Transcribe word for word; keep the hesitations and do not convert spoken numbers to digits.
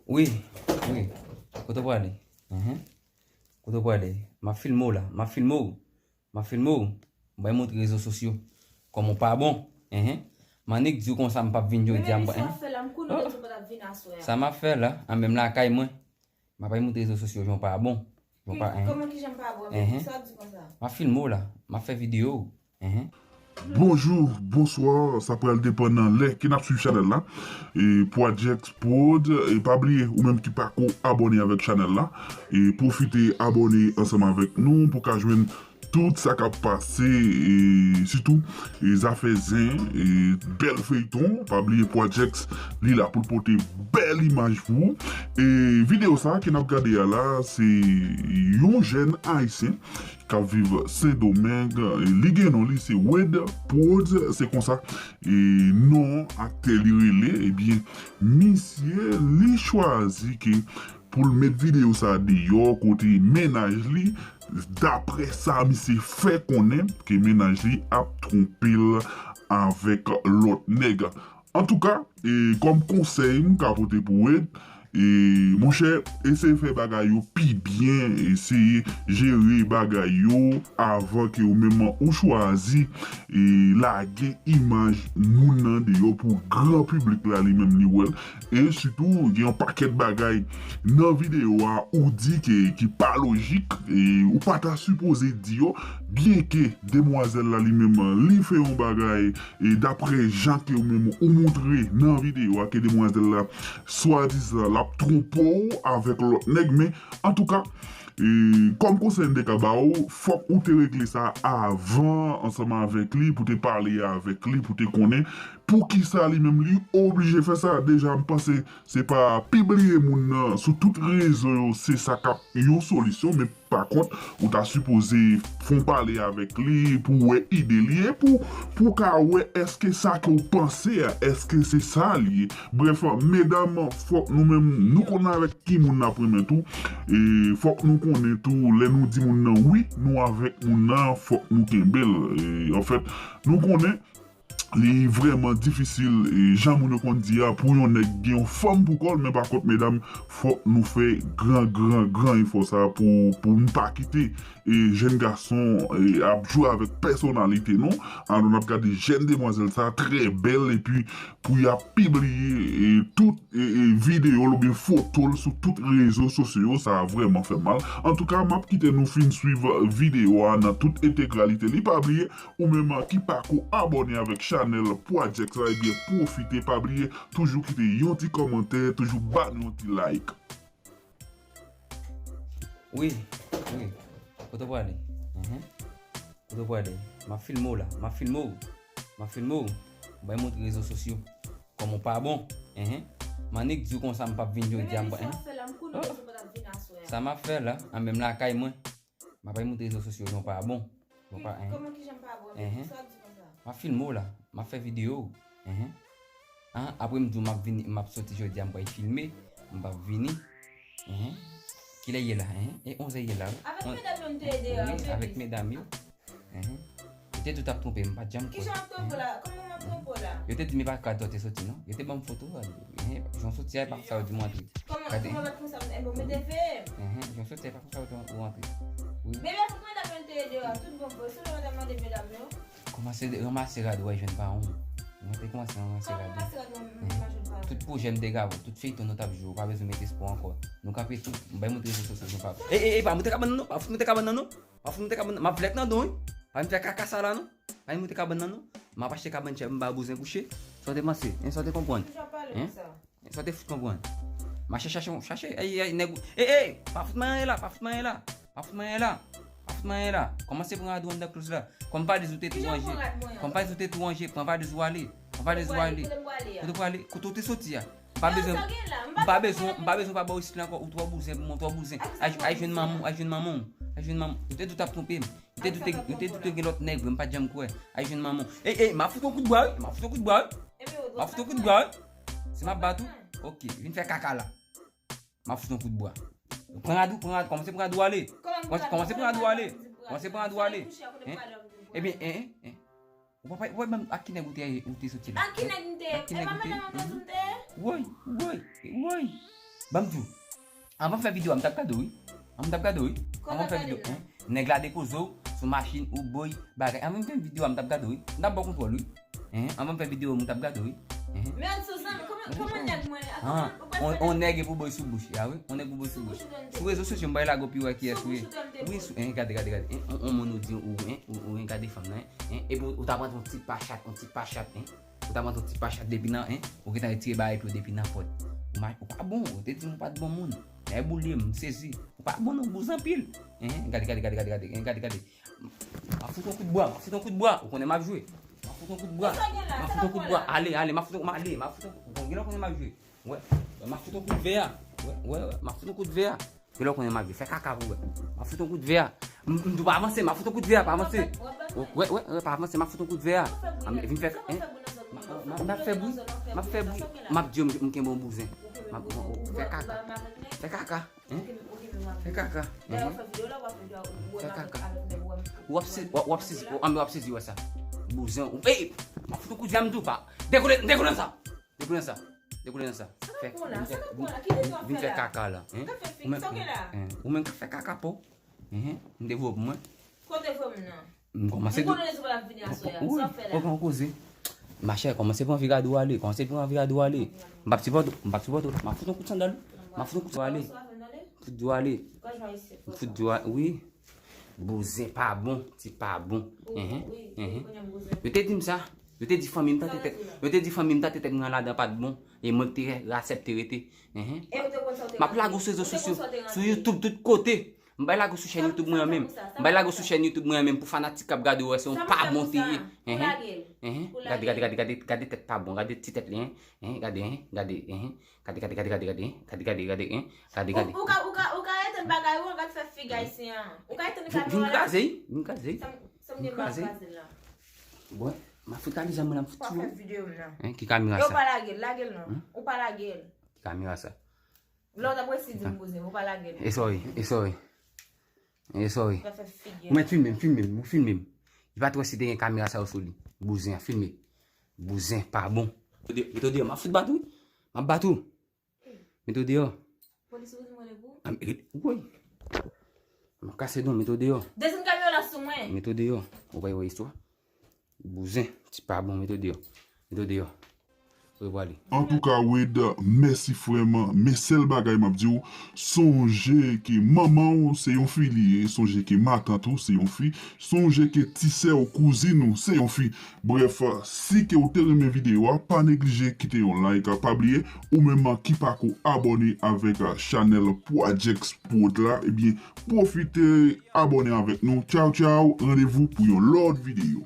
Wi, wi. Kote w prale? Enhen. Kote w prale? M ap filme w la. M ap filme w. M ap filme w. M bay montre rezo sosyo. Kòman w pa bon? Enhen. Manik di w konsa m p ap vin jodi a. Sa m ap fè la, m konnen w te di w pa t ap vin aswè a. Sa m ap fè la, an menm lakay mwen. M ap bay montre rezo sosyo, jan w pa bon. Jan w pa, enhen. Kòman kijan m pa bon? Enhen. Sa w ap di konsa? M ap filme w la. M ap fè videyo. Enhen. Bonjou, bonswa, sa pral depann nan lè ke n ap swiv chanèl la. E Project Prod, e pa bliye, ou menm ki pako abòne avèk chanèl la, e pwofite abòne ansanm avèk nou pou ka jwenn tout sa k ap pase, e sitou e zafè zen, e bèl feyton. Pa bliye Project, li la pou l pote bèl imaj pou ou. E videyo sa ke n ap gade a la, se yon jèn ayisyen k ap viv Sendomeng. Li gen non li, se Wade Prodz, se konsa e non aktè li rele. Ebyen, misye li chwazi ke pou l met videyo sa deyò kote mennaj li, daprè sa misye fè konnen, ke mennaj li ap twonpe l avèk lòt nèg. Antouka, e kòm konsèy m ka pote pou Wade, e monchè, eseye fè bagay yo pi byen, eseye jere bagay yo avan ke ou menm ou chwazi e lage imaj moun nan deyò pou gran piblik la li menm li wè l. E sitou, gen yon pakèt bagay nan videyo a ou di ke ki pa lojik, e ou pa ta sipoze di yo, byenke demwazèl la li menm li fè yon bagay e daprè jan ke ou menm ou montre nan videyo a ke demwazèl la swadizan l ap twonpe w avèk lòt nèg, men antouka, e kòm konsèy m te ka ba ou, fòk ou te regle sa avan ansanm avèk li, pou te pale avèk li, pou te konnen poukisa li menm li oblije fè sa. Deja m panse se pa pibliye moun nan sou tout rezo yo se sa k ap yon solisyon, men pa kont, ou ta sipoze fon pale avèk li pou wè ide li e pou pou ka wè èske sa ke w panse a, èske se sa li ye. Brèf, medam, fòk nou menm nou konn avèk ki moun n ap renmen tou. E fòk nou konnen tou, lè nou di moun nan wi, nou avèk moun nan, fòk nou kenbe l. E anfèt, nou konnen li vrèman difisil, e jan moun yo konn di a, pou yon nèg gen yon fanm pou kò l, men pa kont, medam, fòk nou fè gran, gran, gran efò sa pou pou n pa kite e jèn gason e ap jwe avèk pèsonalite nou. Alò n ap gade jèn demwazèl sa trè bèl, epi pou y ap pibliye e tout e e videyo l oubyen foto l sou tout rezo sosyo yo, sa vrèman fè mal. Antouka, m ap kite nou fin swiv videyo a nan tout entegralite li. Pa bliye, ou menm ki pako abòne avèk chanèl Project la, ebyen pwofite, pa bliye toujou kite yon ti kòmantè, toujou ba nou yon ti like. Wi, wi. Kote w prale? Enhen. Kote w prale? M ap filme w la. M ap filme w. M ap filme w. M bay montre rezo sosyo. Kòman w pa bon? Enhen. Manik di w konsa m p ap vin jodi a, m pa, enhen. Sa m ap fè la, an menm lakay mwen. M ap bay montre rezo sosyo, jan w pa bon. Jan w pa, enhen. Enhen. M ap filme w la. M ap fè videyo. Enhen. An, apre m di w m ap vini, m ap soti jodi a, m pral filme, m p ap vini. Enhen. Kilè ye la? Enhen. E onzè ye la, wi. Avèk medam yo m te ye deyò a, wi, avèk medam yo. Enhen. Yo te di w t ap twonpe m, m pa t janm kwè. Kijan w ap twonpe w la? Kòman m ap twonpe w la? Yo te di m e pa kay sa w te soti non. Yo te ban m foto a. Enhen. Jan w soti a, e pa konsa yo di m antre. Kòman, kòman w ap konsa? Enben, w mete veye m. Enhen. Jan w soti a, e pa konsa yo di w antre. Wi. Bebe, avèk medam yo m te ye deyò a, tout bon vre. Sou lè w t ap mande medam yo. Kòmanse ranmase rad ou, w a jwenn pawon. Mwen te kòmanse ranmase rad ou. Tout pwojè m te ka wè, tout feyton nou t ap jwe, ou pa bezwen met espwa ankò. Nou kanpe tou, m bay montre rezo sosyo nou pa. Ey, ey, ey, pa moute kabann nan non, pa fout moute kabann nan non. Pa fout moute kabann nan, m ap vlèk nan don wi. Pa vin fè kaka sa la non. Pa vin moute kabann nan non. M ap achte kabann chè, m pa bouzen kouche. Sa w te panse? Hein, sa w te konprann? Hein? Sa w te fout konprann? Mache chache, chache, ey, ey, nèg ou. Ey, ey, pa fout manyen la, pa fout manyen la. Pa fout manyen la. Pa fout manyen la. Kòmanse pran rad ou anndan kloz la. Kòm pa di ou te tou ranje. Kòm pa di ou te tou ranje, pran valiz ou ale. Pran valiz ou ale. Kote w prale? Kote w te soti a? M pa bezwen, m pa bezwen, m pa bezwen pa ba w isit la ankò, ou twò bouzen pou mwen, ou twò bouzen. Al, al jwenn manman w, al jwenn manman w. Al jwenn manman w. Ou te di w t ap twonpe m. Ou te di w te, ou te di w te gen lòt nèg vre, m pa t janm kwè. Al jwenn manman w. Ey, ey, m ap fout yon kout bwa wi, m ap fout yon kout bwa wi. M ap fout yon kout bwa wi. Si m ap bat ou, ok, vin fè kaka la. M ap fout yon kout bwa. Pran rad ou, pran rad, kòmanse pran rad ou ale. Kòmanse pran rad ou ale. Kòmanse pran rad ou ale. Hein? Ebyen, hein, hein, hein. Ou pa, ou pa, ou pa, ak ki nèg ou te, ou te soti la? Ak ki nèg m te ye? Ak ki nèg ou te ye? E pa medam yo te di m te ye? Woy, woy, woy. Ban m di w. Anvan m fè videyo a, m t ap gade w, wi. Anvan m t ap gade w, wi. Anvan m fè videyo, hein. Nèg la depoze w sou machin ou boy bagay. Anvan m fè videyo a, m t ap gade w, wi. M t ap ba w kontwòl, wi. Hein, anvan m fè videyo a, m t ap gade w, wi. Hein. Men sou zanmi, kòman, kòman nèg mwen, kòman, ou pa fè on nèg pou boy sou bouch, ya, wi. On nèg pou boy sou bouch. Sou rezo sosyo, m bay lago pi wè kiyès, wi. Wi, sou, hein, gade, gade, gade. Hein, on, on moun ou di, ou, hein, ou, ou, hein, gade fanm nan, hein. Hein, epi ou, ou t ap rantre on ti pa chat, on ti pa chat, hein. Ou t ap rantre on ti pa chat depi nan, hein. Ou gentan retire bagay pou yo depi nan pòt. Ou ma-, ou pa bon, ou te di m ou pa t bon moun. Lè boule m, m sezi. Ou pa bon non, bouz anpil. Hein, gade, gade, gade, gade, gade, hein, gade, gade. M ap fout on kout bwa, m ap fout on kout bwa. Ou konnen m ap jwe. M ap fout on kout bwa. M ap fout on kout bwa. Ale, ale, m ap fout on, m ale, m ap fout on, bon, gen lè w konnen m ap jwe. Wè, m ap fout on kout vè a. Wè, wè, wè, m ap fout on kout vè a. Gen lè w konnen m ap jwe. Fè kaka pou wè. M ap fout on kout vè a. M, m di w pa avanse, m ap fout on kout vè a, pa avanse. Wè, wè, wè, pa avanse, m ap fout on kout vè a. A, m vin fè, hein? M, m, m ap fè bri, m ap fè bri. M ap di w m, m kenbe yon bouzen. M ap, fè kaka. Fè kaka. Hein? Fè kaka. Hein? Fè kaka. W ap se-, w ap, w ap sezi, w ap, w ap sezi wè sa. Bouzen. Ey! M ap fout on kout vè a, m di w pa. Dekoule, dekoule nan sa. Dekoule nan sa. Dekoule nan sa. Fè, vin fè, vin fè kaka la. Hein? Ou menm, hein? Ou menm ka fè kaka pa w. Hein? M devlope mwen. Kote fè m nan? M kòmanse. M konnen sou pa vini aswè a. Sa w fè la? Ou pran koze. Machè, kòmanse pran vi gade w ale. Kòmanse pran vi gade w ale. M p ap sipòte w. M p ap sipòte w. M ap fout on kout sandal. M ap fout on kout sandal ale. Fout di w ale. Fout di w ale. Wi. Bouzen pa bon. Ti pa bon. Enhen. Enhen. Yo te di m sa. Yo te di fanmi m tante tèt. Yo te di fanmi m tante tèt mwen anladan pa t bon. E mwen ki te aksepte rete. Enhen. M ap lage w sou rezo sosyo. Sou YouTube, tout kote. M bay lago sou chèn YouTube mwen an menm. M bay lago sou chèn YouTube mwen an menm pou fanatik k ap gade w wè se yon pa bon te ye. Enhen. Enhen. Gade, gade, gade, gade, gade tèt pa bon. Gade ti tèt li, hein. Enhen, gade, hein. Gade, enhen. Gade, gade, gade, gade, gade, hein. Gade, gade, gade, hein. Gade, gade. Ou, ou ka, ou ka, ou ka etenn bagay ou an, gad fè figi ayisyen an. Ou ka etenn kamera la. Vin kraze, vin kraze. Sa m, sa m gen mal kraze la. Bon, m ap fout ale zam mwen la, m ap fout tou. Pa fè videyo m nan. Hein, ki kamera sa? Yo pa lage l, lage l non. Ou pa lage l. Ki kamera sa? Lè w t ap resi di m bouzen, ou pa lage l. E sorry, e sorry. E sorry. Ou pa fè figi. Ou mèt filme m, filme m, ou filme m. Li pa t wè si te gen kamera sa yo sou li. Bouzen an, filme. Bouzen pa bon. Mete w deyò, m ap fout bat ou. M ap bat ou. Mete w deyò. Polis ou vin rele pou? A, m, e, woy. M ap kase don, mete w deyò. Desann kamyon la sou mwen. Mete w deyò. Ou pa wè istwa? Bouzen, ti pa bon, mete w deyò. Mete w deyò. Ou prale. Antouka, Wid, mèsi frè m. Men sèl bagay m ap di w, sonje ke manman w se yon fi li ye, sonje ke matant ou se yon fi, sonje ke ti sè w, kouzin ou se yon fi. Brèf, si ke w te renmen videyo a, pa neglije kite yon like, pa bliye, ou menm ki pako abòne avèk chanèl Projects Prod la, ebyen, pwofite abòne avèk nou. Tchaw, tchaw, randevou pou yon lòt videyo.